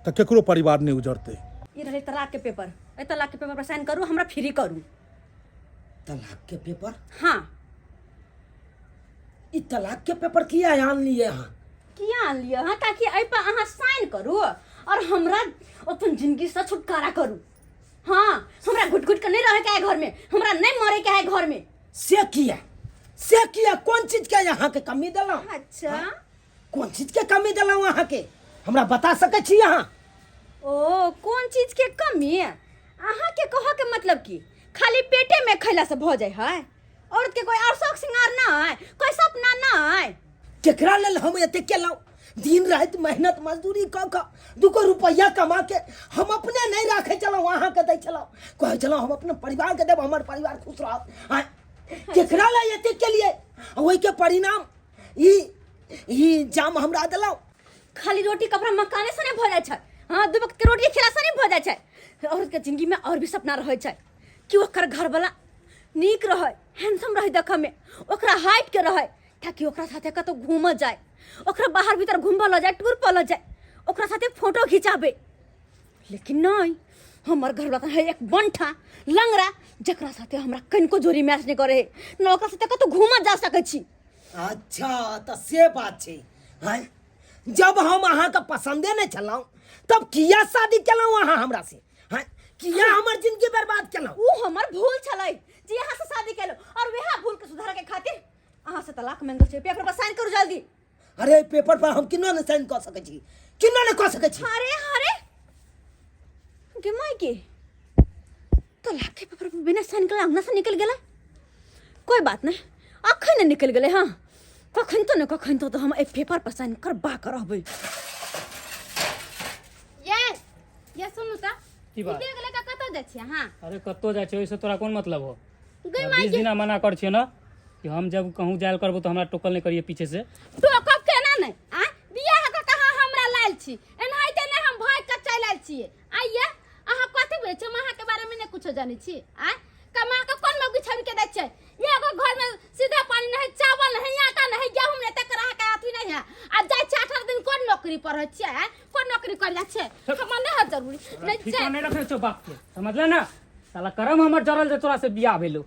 तऽ केकरो परिवार नहि उजरतै। ई रहलै तलाक के पेपर। एहि तलाक के पेपर पर साइन करू, हमरा फ्री करू। तलाक के पेपर? हाँ। ई तलाक के पेपर किया आनलियै अहाँ? किया आनलियै हँ? ताकि एहि पर अहाँ साइन करू और हमरा अपन जिंदगी से छुटकारा करू। हाँ, हमरा घुट घुट के नहीं रहे के है घर में, हमरा नहीं मरे के है घर में। से किया, से किया? कोन चीज के अहाँ के कमी देलहुँ? अच्छा। कोन चीज के कमी देलहुँ अहाँ के, हमरा बता सकै छी अहाँ? ओ कोन चीज के कमी? अहाँ के कह के मतलब की खाली पेटे में खैला से भऽ जाय है? औरत के कोई और शौक श्रृंगार ना है, कोई सपना ना है? केकरा लेल हम एते केलहुँ? दिन राति मेहनत मजदूरी कऽ कऽ दूगो रुपैआ कमा के हम अपने नहि राखै छलहुँ, अहाँके दै छलहुँ। कहै छलहुँ हम अपना परिवारके देब, हमर परिवार खुश रहत। आँय, केकरा लेल एते केलियै? ओहिके परिणाम ई ई जाम हमरा देलहुँ। खाली रोटी कपड़ा मकाने से नहीं भऽ जाइ छै। हाँ, दू वक्त के रोटी खेला से नहीं भऽ जाइ छै। औरत के जिंदगी में और भी सपना रहै छै कि ओकर घरवाला नीक रहै, हैंडसम रहै देखऽ में, ओकरा हाइट के रहै, ताकि ओकरा साथे कतौ घूमऽ जाय, ओकरा बाहर भीतर घूमबऽ लऽ जाय, टूर पर लऽ जाय, ओकरा साथे फोटो घिचाबे। लेकिन नहीं, हमर घरवाला तऽ है एक बंठा लंगड़ा, जकरा साथे हमरा कनिको जोड़ी मैच नहीं करे है न, ओकरा साथे कतौ घूमऽ जा सकै छी। अच्छा, तऽ से बात छै। हैं, जब हम अहाँके पसंदे नहि छलहुँ तब किया शादी केलहुँ अहाँ हमरा से? हैं, किया हमर जिंदगी बर्बाद केलहुँ? उ हमर भूल छलै जे अहाँ से शादी केलहुँ, और वएह भूल के सुधारे के खातिर अहाँ से तलाक मांगल छै। पेपर पर साइन करू जल्दी। अरे, पेपर पर हम किन्नो नहि साइन कऽ सकै छी, किन्नो नहि कऽ सकै छी। अरे अरे गे माय के, तलाक के पेपर पर बिना साइन केले अंगना से निकल गेलै। कोई बात नहीं, अखन निकल गेलै। हाँ, कखन तो ने कखन तो हम एहि पेपर पर साइन करबा के रहबै। ये ये सुनू तऽ। की बात? ई बैग लऽ कऽ कतऽ जाइ छियै अहाँ? अरे, कतौ जाइ छै ओहिसँ तोरा कोन मतलब हो? गई माय। 20 दिना मना कर छियै ना कि हम जब कहूँ जायल करबो तऽ हमरा टोकल नहि करिए पीछे से। टोकब केना नहि? आ बियाह कऽ कहाँ हमरा लायल छी? एनाहिते नहि हम भागि कऽ चलि आयल छियै। आइये अहाँ कथी बुझै छी? हम अहाँके बारेमे नहि कुछो जानै छी। आँय, कमा कऽ कोन मौगी छानि के दै छै? एगो घरमे सीधा पानी नहि, चावल नहि, आटा नहि, गेहूँ नहि, तकर अहाँके अथी नहि है। आ जाइ छियै 18 दिन कोन नौकरी पर होइ छियै? आँय, कोन नौकरी कर जाइ छियै? हमरा नहि है जरूरी नहि ठिकाना जाइ। नहि रखने छौ बाप के, समझले ना? साला करम हमर जरल जे तोरा से बियाह भेलो।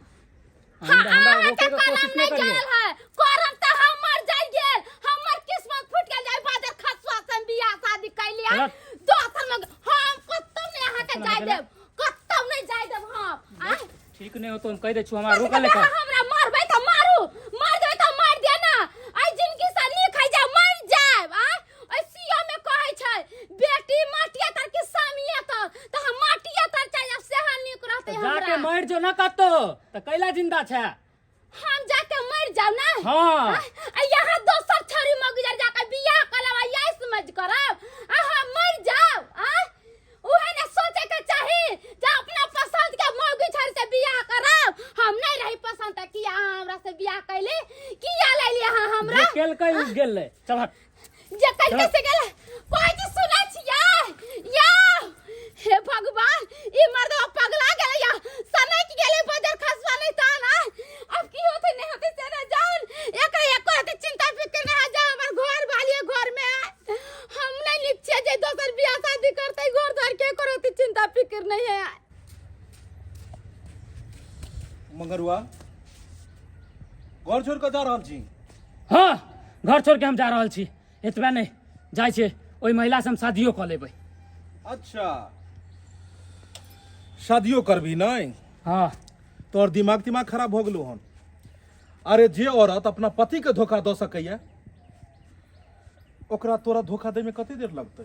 हाँ, हमरा अहाँके रोके के करम कोशिश नहि नहि करिए। जरल है, करम तऽ हमर जाइ गेल, हमर किस्मत फूट गेल। जाइ बाजर खसुआ से हम बियाह शादी कैलियै। गलत। दोसर में हम कतौ नहि अहाँके गलत जाय गलत। देब, कतौ नहि जाय देब हम। आँय? ठीक नहीं हो तो हम कह दे छु, हमरा रोकल नहीं कर। हमरा मारबै तऽ मारू, मार देबै तऽ मार दिअ ना। आइ जिंदगी से नीक है जा मर जायब। आँय, ओइ सीओ में कहै छै बेटी माटिया तर के सामिया तर, तऽ हम माटिया तर चलि जायब, सेहा नीक रहतै जाके हमरा। मर जो ना कतौ तऽ कैला जिंदा छै? हम जाके मर जाऊ ना? हाँ। आ यहाँ दोसर छौरी मगजर जाके बियाह करब आ यही समझ करब आ हम मर जाऊ? आ उहे ने सोचे के चाही जे अपना पसंद के मौगी छौरी से बियाह करब। हम नहीं रही पसंद त किया अहाँ हमरा से बियाह कैली? गेल रहे। चल हट। जे कल कैसे गेल कोई चीज सुनै छियै या हे भगवान, ई मर्दवा पगला गेलै या सनक गेलै बजर खसवा नहीं ताना। अब की होते नहीं होते से ना जान, एकरा एको रति चिंता फिक्र नहीं है। जा हमर घर वाली घर में हम नहीं लिख छियै जे दोसर बियाह शादी करते घर द्वार के एको रति चिंता फिक्र नहीं है। मंगरुआ, घर छोड़ कऽ जा रहल छी? हाँ, घर छोड़ के हम जा रहल छी। एतबे नहि, जाइ छियै ओहि महिला से हम शादियो कऽ लेबै। अच्छा, शादियो करबी? नहि। हाँ। तोहर दिमाग तिमाग खराब भऽ गेलौ हन? अरे, जे औरत अपना पति के धोखा दऽ सकैया, ओकरा तोरा धोखा दैमे कते देर लगतै?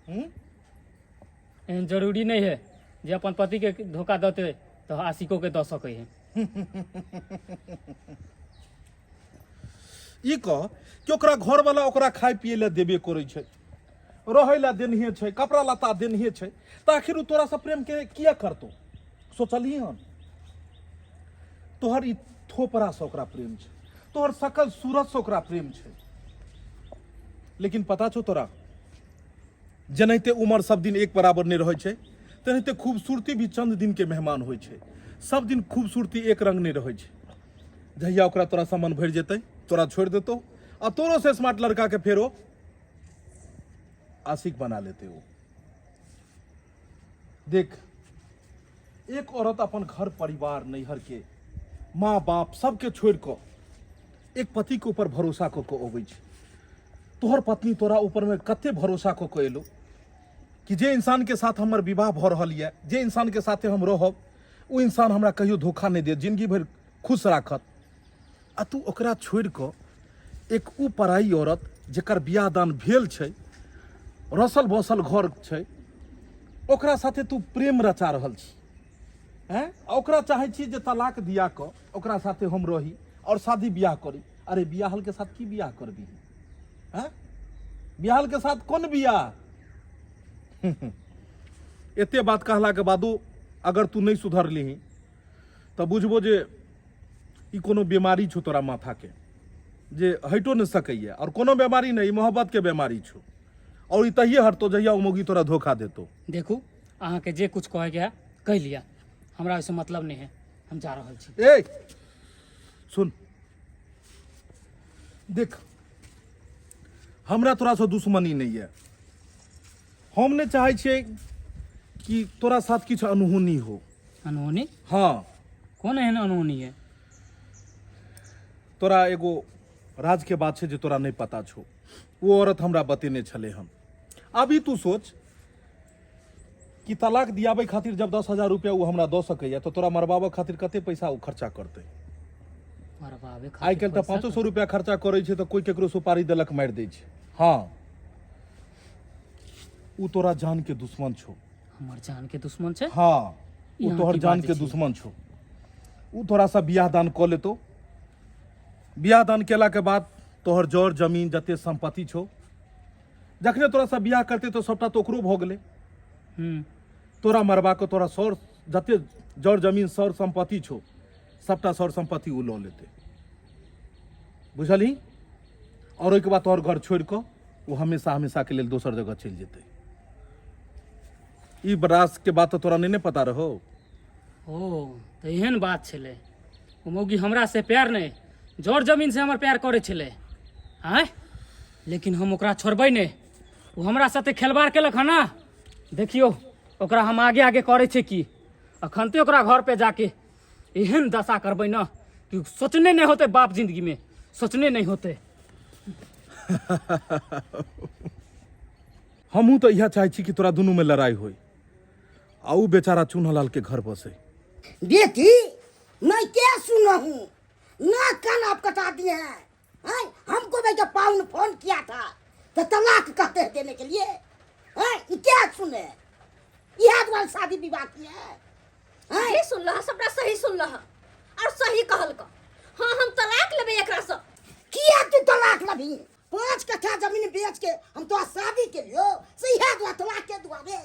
हूँ? एहन जरूरी नहि है जे अपन पति के धोखा देते तऽ आशिको के दऽ सकै है। ई कह कि ओकरा घरवाला ओकरा खाय पिए लए देबे करै छै, रहै लए देनहे छै, कपड़ा लत्ता देनहे छै, तऽ आखिर ओ तोरासँ प्रेम के किया करतौ? सोचलही हन? तोहर ई थोपड़ासँ ओकरा प्रेम छै, तोहर सकल सूरतसँ ओकरा प्रेम छै। लेकिन पता छौ तोरा, जेनाहिते उमर सब दिन एक बराबर नहि रहै छै, तेनाहिते खूबसूरती भी चंद दिनके मेहमान होइ छै। सब दिन खूबसूरती एक रंग नहि रहै छै। जहिया ओकरा तोरा मन भरि जेतै, तोरा छोड़ि देतौ आ तोरो से स्मार्ट लड़का के फेरो आशिक बना लेते। ओ देख, एक औरत अपन घर परिवार, नैहर के माँ बाप सबके छोड़ि कऽ एक पति के ऊपर भरोसा कऽ कऽ अबै छै। तोहर पत्नी तोरा ऊपर में कते भरोसा कऽ कऽ एलो कि जे इंसान के साथ हमर विवाह भऽ रहल यऽ, जे इंसान के साथे हम रहब, ओ इंसान हमरा कहियो धोखा नहि देत, जिंदगी भरि खुश राखत। आ तू ओकरा छोड़ि कऽ एक उ पराई औरत, जेकर बियाह दान भेल छै, रसल बसल घर छै, ओकरा साथे तू प्रेम रचा रहल छी हैं, आ ओकरा चाहै छी जे तलाक दिया कऽ ओकरा साथे हम रही और शादी बियाह करी। अरे, बियाहल के साथ की बियाह करबी हैं? बियाहल के साथ कोन बियाह? एते बात कहला के बादो अगर तू नहीं सुधरलिही तऽ बुझबो जे ई कोनो बीमारी छौ तोरा माथाके, जे हटो नहि सकैए। आओर कोनो बीमारी नहि, ई मोहब्बतके बीमारी छौ आओर ई तहिए हटतो जहिया ओ मौगी तोरा धोखा देतो। देखू, अहाँके जे कुछ कहैके है कहि लिअ, हमरा ओहिसँ मतलब नहि है। हम जा रहल छी। ए, सुन, देख, हमरा तोरासँ दुश्मनी नहि यऽ। हम नहि चाहै छियै कि तोरा साथ किछु अनहोनी हो। अनहोनी? हाँ। कोन एहन अनहोनी है? तोरा एगो राज के बात छै जे तोरा नहि पता छौ। ओ औरत हमरा बतेने छलै हन। अभी तू सोच कि तलाक दियाबै खातिर जब 10,000 रुपया ओ हमरा दऽ सकैया, तऽ तोरा मरबाबऽ खातिर कते पैसा ओ खर्चा करतै? मरबाबे खातिर? आइ काल्हि तऽ पैसा 500 रुपया खर्चा करै छै तऽ कोई केकरो सुपारी देलक, मारि दै छै। हाँ, ओ तोरा जान के दुश्मन छौ। हमर जान के दुश्मन छै? हाँ। ई ओ अहाँ तोहर की जान बाजै के छी? दुश्मन छौ। ओ तोरा से बियाह दान कऽ लेतो। बियाह दान केला के बाद तोहर जर जमीन जते संपत्ति छौ, जखने तोरा से बियाह करते तऽ सबटा तऽ ओकरो भऽ गेलै। तोरा मरबा के तोरा सर जते जर जमीन सर संपत्ति छौ, सबटा सर संपत्ति ओ लऽ लेतै, बुझलही? आओर ओहिके बाद तोहर घर छोड़ि कऽ ओ हमेशा हमेशाके लेल दोसर जगह चलि जेतै। ई बरास के बात तऽ तोरा नहि ने पता रहो। ओ तऽ एहन बात छलै। ओ मौगी हमरा से प्यार नहि, जर जमीन से हमर प्यार करै छलै। आँय, लेकिन हम ओकरा छोड़बै नहि। ओ हमरा साथे खेलबाड़ केलक हँ ना, देखियौ ओकरा हम आगे आगे करै छै की। अखन ते ओकरा घर पे जाके एहन दशा करबै ना कि सोचने नहि होतै, बाप जिंदगी में सोचने नहि होतै। हमहूँ तऽ इएह चाहै छी कि तोरा दुनूमे लड़ाइ होय आ उ बेचारा चूनालाल के घर बसे। बेटी नहीं क्या सुना हूँ ना, कान आप कटा दिए हैं, हैं? हमको भाई जब पाउन फोन किया था तो तलाक कहते हैं देने के लिए, हैं? ये क्या सुने? यह द्वारा शादी विवाह किए हैं, हैं? जे सुनलह सबटा सही सुनलह और सही कहलक। हाँ, हम तलाक लेबै एकरा से। किया तू तलाक लभी? 5 कट्ठा जमीन बेच के हम तो शादी के लिए से यह दुआ तलाक के दुआ बे,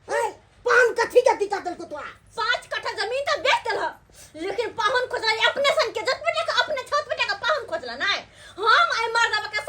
हैं? पान कथी के दिक्कत देलको तोरा? 5 कट्ठा जमीन तऽ बेच देलह, लेकिन पाहुन खोजला अपने सन के जत बेटा के अपने छत बेटा के पाहुन खोजला नहीं। हम आई मर्दबा के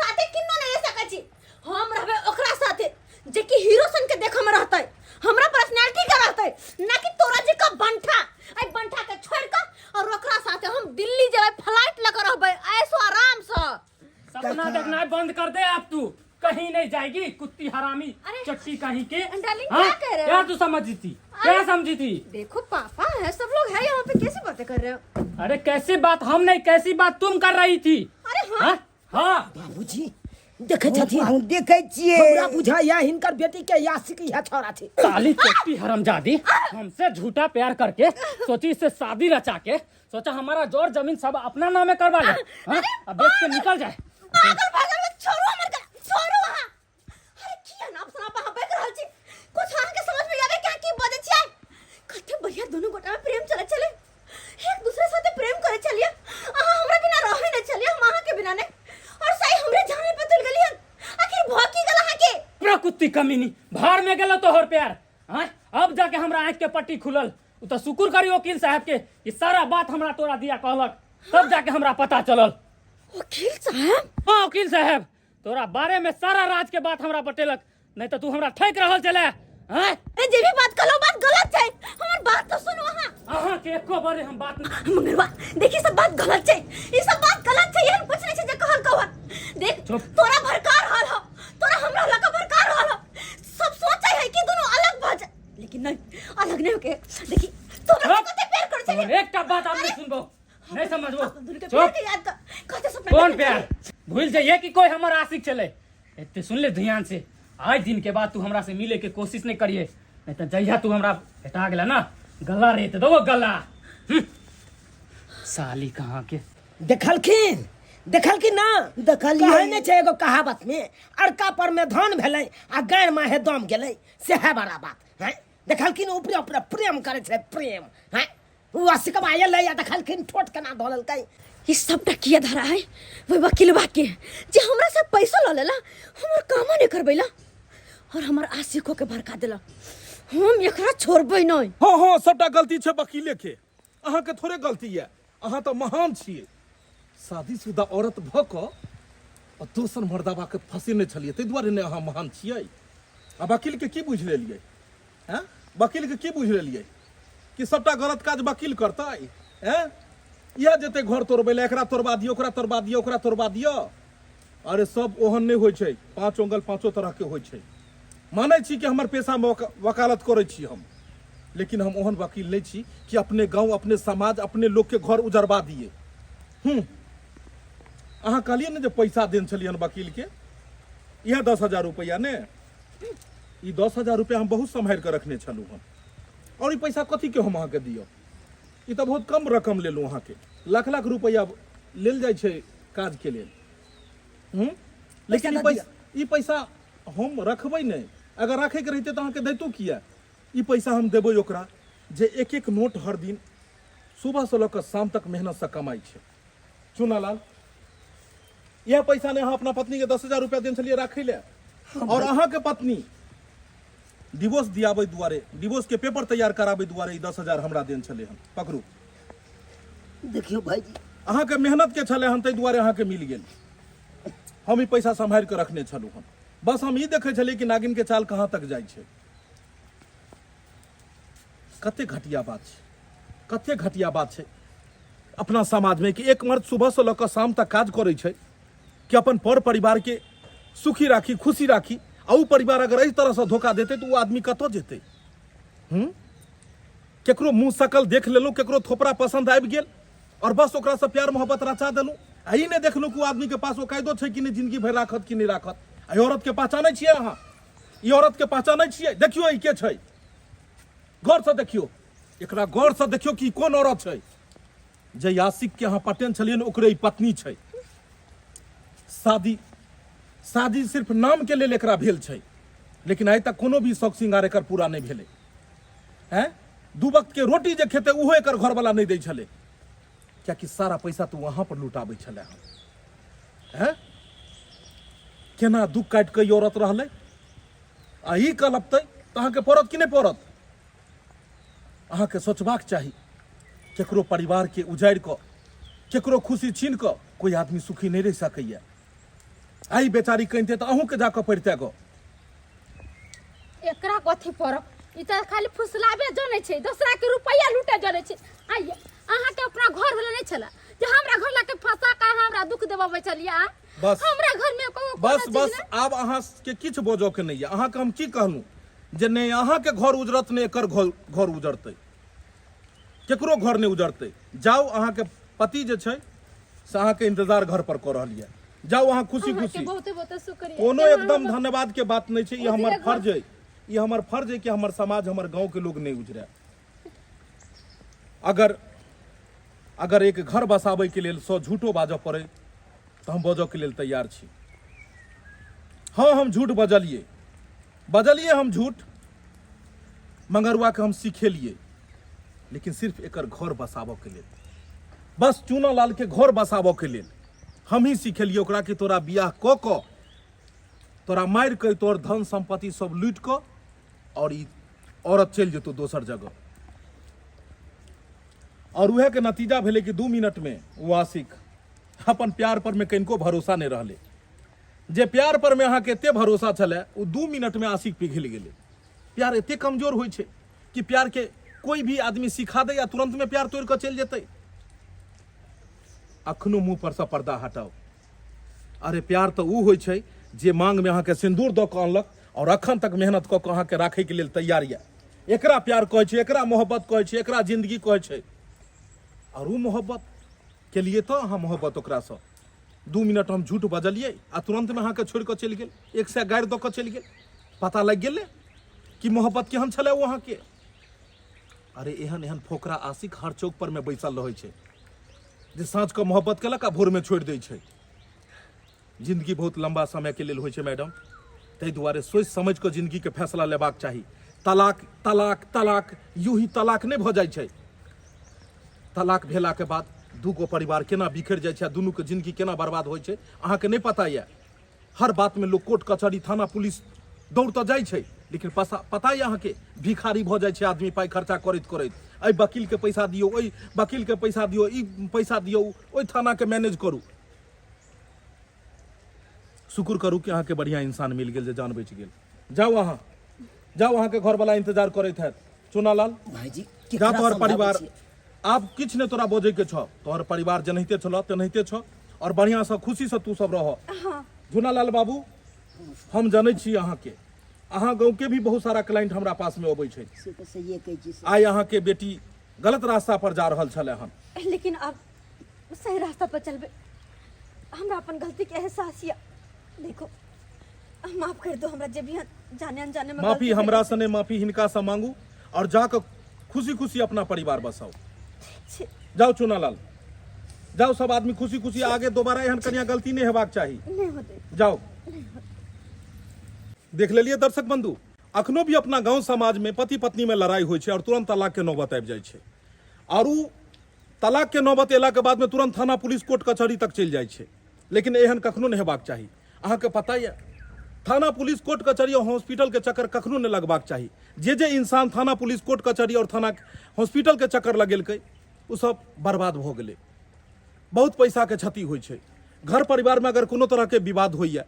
सपना देखना बंद कर दे अब तू कहीं नहीं जाएगी कुत्ती हरामी अरे, चट्टी कहीं के डार्लिंग, हाँ? क्या कह रहे हो? क्या तू समझी थी क्या समझी थी देखो पापा है सब लोग है यहाँ पे कैसी बातें कर रहे हो अरे कैसी बात हम नहीं कैसी बात तुम कर रही थी अरे हाँ। हाँ हाँ बाबूजी देखै छथिन हम देखै छियै हमरा बुझाइया हिनकर बेटी के यासिक इएह छौड़ा छै साली चट्टी हरामजादी हमसे झूठा प्यार करके सोची इससे शादी रचा के सोचा हमारा जोर जमीन सब अपना नामे करवा ले हाँ? अब बेच के निकल जाए पागल पागल मत छोड़ो हमर का छोड़ो अहाँ अरे की अनाप शनाप अहाँ बक रहल छी कुछ अहाँ के समझ में आवे क्या की बजै छियै कते बढ़िया दोनों गोटा में प्रेम चले चले एक दूसरे साथे प्रेम करे चलिए अहाँ हमरा बिना रहे नहीं चलिए हम अहाँ के बिना नहीं और सही हमरे जाने पे तुल गेली हन आखिर भ की गेल अहाँ के पूरा कुत्ती कमीनी भार में गेलो तोहर प्यार हाँ? अब जाके हमरा आँख के पट्टी खुलल उ तो शुक्र करी वकील साहब के कि सारा बात हमरा तोरा दिया कहलक तब जाके हमरा पता चलल वकील साहब हाँ वकील साहब तोरा बारे में सारा राज के बात हमरा बतेलक नहीं तो तू हमरा ठेक रहल चले हाँ अरे जे भी बात कहलो बात गलत छै हमर बात तो सुनो अहाँ अहाँ के एको बारे हम बात नहीं मंगरवा देखी सब बात गलत छै ई सब बात गलत छै एहन कुछ नहीं छै जे कहल कहल देख चुप। तोरा भरकार हाल हो तोरा हमरा लका भरकार हाल हो सब सोचे है कि दोनों अलग भ जाए लेकिन नहीं अलग नहीं होके देखी तोरा चुप। कते प्यार कर छे एकटा बात आप नहीं सुनबो नहीं समझबो अपन दोनों के प्यार चुप के याद कर कते सपना कौन देखने प्यार छलियै। भूल जाइए कि कोई हमर आशिक चले एते सुन ले ध्यान से आज दिन के बाद तू हमरा से मिले के कोशिश नहीं करिए नहीं तो जहिया तू हमरा भेटा गेला ना गला रेत दो गला हम्म। साली कहाँ के देखलखिन देखलखिन ना देखलियै। कहै नहि छै एगो कहावत में अड़का पर में धान भेलै आ गाय माहे दम गेलै सएह बड़ा बात हैं देखलखिन ऊपरे ऊपरे प्रेम करै छलै प्रेम हैं ओ असिकवा एलै आ देखलखिन ठोट केना धऽ लेलकै ई सबटा किया धरा है वही वकीलवा के जे हमरा से पैसा ल लेला हमर कामो नहीं करबैला और हमर आशिको के भड़का देला हम एकरा छोड़बै नहीं हँ हँ सबटा गलती छै वकीले के अहाँके थोड़े गलती यऽ अहाँ तऽ महान छियै शादीशुदा औरत भऽ कऽ आ दोसर मर्दाबाके फँसेने छलियै ताहि दुआरे ने अहाँ महान छियै आ वकीलके की बुझि लेलियै हँ वकीलके की बुझि लेलियै कि सबटा गलत काज वकील करतै हँ इएह जेतै घर तोड़बै लए एकरा तोड़बा दियौ ओकरा तोड़बा दियौ ओकरा तोड़बा दियौ अरे सब ओहन नहि होइ छै पाँच ओंगल पाँचो तरहके होइ छै मानै छी कि हमर पेशामे वकालत करै छी हम लेकिन हम ओहन वकील नहि छी कि अपने गाँव अपने समाज अपने लोकके घर उजरबा दिए हूँ अहाँ कहलियै ने जे पैसा देने छलियै हन वकीलके इएह 10,000 रुपैआ ने ई 10,000 रुपैआ हम बहुत सम्हारि कऽ रखने छलहुँ हन आओर ई पैसा कथीके हम अहाँके दिअ ई तऽ बहुत कम रकम लेलहुँ अहाँके लाख लाख रुपैआ लेल जाइ छै काजके लेल हूँ लेकिन ई पैसा ई पैसा हम रखबै नहि अगर राखैके रहितै तऽ अहाँके दैतो किया ई पैसा हम देबै ओकरा जे एक एक नोट हर दिन सुबहसँ लऽ कऽ शाम तक मेहनतसँ कमाइ छै चुनालाल इएह पैसा ने अहाँ अपना पत्नीके 10,000 रुपया देने छलियै राखै लए आओर अहाँके पत्नी डिवोर्स दियाबै दुआरे डिवोर्सके पेपर तैयार कराबै दुआरे ई 10,000 हमरा देने छलै हन पकड़ू देखियौ भाईजी अहाँके मेहनत के छलै हन ताहि दुआरे अहाँके मिल गेल हम ई पैसा सम्हारि कऽ रखने छलहुँ हन बस हम ई देखै छलियै कि नागिनके चाल कहाँ तक जाइ छै कते घटिया बात छै कते घटिया बात छै अपना समाजमे कि एक मर्द सुबहसँ लऽ कऽ शाम तक काज करै छै कि अपन पर परिवारके सुखी राखी खुशी राखी आ ओ परिवार अगर एहि तरहसँ धोखा देतै तऽ ओ आदमी कतऽ जेतै हूँ केकरो मुँह शकल देख लेलहुँ केकरो थोपड़ा पसन्द आबि गेल आओर बस ओकरासँ प्यार मोहब्बत रचा देलहुँ आ ई नहि देखलहुँ कि ओ आदमीके पास ओ कायदो छै कि नहि जिंदगी भरि राखत कि नहि राखत आ ई औरतके पहचानै छियै अहाँ ई औरतके पहचानै छियै देखियौ ई के छै गौरसँ देखियौ एकरा गौरसँ देखियौ कि ई कोन औरत छै जे यासिकके अहाँ पटेन छलियै ओकरे ई पत्नी छै शादी शादी सिर्फ नामके लेल एकरा भेल छै लेकिन आइ तक कोनो भी शौक श्रृंगार एकर पूरा नहि भेलै हैं दू वक्त के रोटी जे खेतै ओहो एकर घरवाला नहि दै छलै कियाकि सारा पैसा तऽ वहाँ पर लुटाबै छलै हन हैं केना दुख काटि कऽ ई औरत रहलै आ ई कलपतै तऽ अहाँके पड़त कि नहि पड़त अहाँके सोचबाक चाही केकरो परिवारके उजाड़ि कऽ केकरो खुशी छीन कऽ कोइ आदमी सुखी नहि रहि सकैए आइ बेचारी कनिते तऽ अहूँके जाकऽ पड़िते गऽ एकरा कथी पड़ब ई तऽ खाली फुसलाबे जनै छै दोसरा के रुपैआ लूटे जनै छै आइये अहाँके अपना घर वाला नहि छलै जे हमरा घर लाके फंसा के हमरा दुख देबे छलियै आँय? बस। हमरा घर में कोनो बस चीज बस नहि। आब अहाँ के किछु बजऽ के नहि यऽ। अहाँके हम की कहलहुँ जे नहि अहाँके घर उजरत, नहि एकर घर घर उजरतै, केकरो घर नहि उजरतै। जाउ, अहाँके पति जे छै से अहाँके इंतजार घर पर कऽ रहल यऽ। जाउ अहाँ खुशी अहाँके खुशी। बहुते बहुते शुक्रिया। कोनो कि अहाँ एकदम धन्यवाद के बात नहि छै। ई हमर उजरे घर- फर्ज अइ, ई हमर फर्ज अइ कि हमर समाज, हमर गाँव के लोग नहि उजरे। अगर अगर एक घर बसाबै के लेल 100 झूठो बाजऽ पड़ै तऽ हम बजऽ के लेल तैयार छी। हँ, हम झूठ बजलियै, बजलियै हम झूठ, मंगरुआके हम सिखेलियै, लेकिन सिर्फ एकर घर बसाबऽ के लेल, बस चूना लाल के घर बसाबऽ के लेल हम ही सिखेलियै ओकरा कि तोरा बियाह कऽ कऽ तोरा मारि कऽ तोहर धन सम्पत्ति सब लूटि कऽ और ई औरत चलि जेतौ दोसर जगह। और उएह के नतीजा भेलै कि 2 मिनट में ओ आशिक अपन प्यार पर में कनिको भरोसा नहीं रहलै। जे प्यार पर में अहाँके एते भरोसा छलै ओ 2 मिनट में आशिक पिघलि गेलै। प्यार एते कमजोर होइ छै कि प्यार के कोई भी आदमी सिखा दे या तुरंत में प्यार तोड़ कऽ चलि जेतै। अखनो मुँह पर से पर्दा हटाउ। अरे प्यार तऽ उ होइ छै जे मांग में अहाँके सिन्दूर दऽ कऽ अनलक और अखन तक मेहनत कऽ कऽ अहाँके राखैके लेल तैयार यऽ। एकरा प्यार कहै छै, एकरा मोहब्बत कहै छै, एकरा जिंदगी कहै छै। और उ मोहब्बत के लिए तऽ अहाँ मोहब्बत ओकरासँ 2 मिनट हम झूठ बजलियै आ तुरन्तमे अहाँके छोड़ि कऽ चलि गेल, 100 गारि दऽ कऽ चलि गेल। पता लागि गेलै कि मोहब्बत केहन छलै ओ अहाँके। अरे एहन एहन फोकरा आशिक हर चौक पर में बैसल रहै छै जे साँझ कऽ मोहब्बत केलक आ भोरमे छोड़ि दै छै। जिंदगी बहुत लंबा समय के लेल होइ छै मैडम, ताहि दुआरे सोचि समझि कऽ जिंदगी के फैसला लेबाक चाही। तलाक तलाक तलाक यूं ही तलाक नहि भऽ जाइ छै। तलाक भेलाके बाद 2 गो परिवार केना बिखरि जाइ छै आ दुनूके जिंदगी केना बर्बाद होइ छै अहाँके नहि पता यऽ। हर बातमे लोक कोर्ट कचहरी थाना पुलिस दौड़ तऽ जाइ छै, लेकिन पता यऽ अहाँके भिखारी भऽ जाइ छै आदमी पाइ खर्चा करैत करैत। एहि वकीलके पैसा दियौ, ओहि वकीलके पैसा दियौ, ई पैसा दियौ, ओहि थानाके मैनेज करू। शुक्र करू कि अहाँके बढ़िआँ इंसान मिल गेल जे जान बचि गेल। जाउ अहाँ, जाउ, अहाँके घरवला इंतजार करैत हैत। चुनालाल भाईजी, जा केकरा तोहर समझाबै परिवार छियै? आब किछु नहि तोरा बजैके छौ, तोहर परिवार जेनाहिते छलौ तेनाहिते छौ और बढ़िआँसँ खुशीसँ तू सब रह। झुनालाल बाबू, हम जनै छी अहाँके, अहाँ गाँवके भी बहुत सारा क्लाइंट हमरा पासमे अबै छै। से तऽ सहिए कहै छी सर। आइ अहाँके बेटी गलत रास्ता पर जा रहल छलै हन, लेकिन आब सही रास्ता पर चलबै। हमरा अपन गलती के एहसास यऽ। देखो, माफ कर दो हमरा जे भी जाने अनजाने में माफी गलती हमरा भेल। से नहीं, माफी हिनका से मांगू और जाके खुशी खुशी अपना परिवार बसाओ। छी। जाओ चुनालाल, जाओ, सब आदमी खुशी खुशी। आगे दोबारा एहन कनिया गलती नहीं हेबाक चाही। नहीं होते। जाओ। देख लेलिए दर्शक बंधु, अखनो भी अपना गांव समाज में पति पत्नी में लड़ाई होइ छै और तुरंत तलाक के नौबत आबि जाइ छै और उ तलाक के नौबत एला के बाद में तुरंत थाना पुलिस कोर्ट कचहरी तक चलि जाइ छै। लेकिन एहन कखनो नहीं हेबाक चाही। अहाँके पता यऽ, थाना पुलिस कोर्ट कचहरी और हॉस्पिटल के चक्कर कखनो नहीं लगबाक चाही। जे जे इंसान थाना पुलिस कोर्ट कचहरी और थाना हॉस्पिटल के चक्कर लगेलकै ओ सब बर्बाद भऽ गेलै। बहुत पैसा के क्षति होइ छै। घर परिवार में अगर कोनो तरह के विवाद होइए,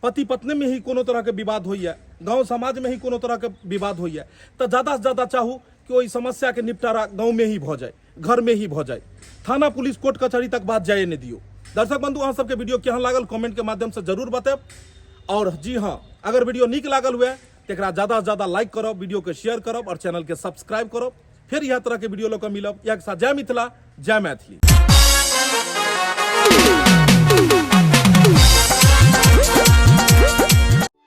पति पत्नी में ही कोनो तरह के विवाद होइए, गांव समाज में ही कोनो तरह के विवाद होइए, तऽ ज्यादा से ज्यादा चाहू कि ओहि समस्या के निपटारा गांव में ही भऽ जाए, घर में ही भऽ जाए, थाना पुलिस कोर्ट कचहरी तक बात जाए नहीं दियो। दर्शक बंधु, अहाँ सबके वीडियो केहन लागल कमेंट के माध्यम से जरूर बतायब। और जी हाँ, अगर वीडियो नीक लागल हुए तो एकरा ज्यादा से ज्यादा लाइक करब, वीडियो के शेयर करब और चैनल के सब्सक्राइब करब। फिर यह तरह के वीडियो लऽ कऽ मिलब। इएह के साथ जय मिथिला, जय मैथिली।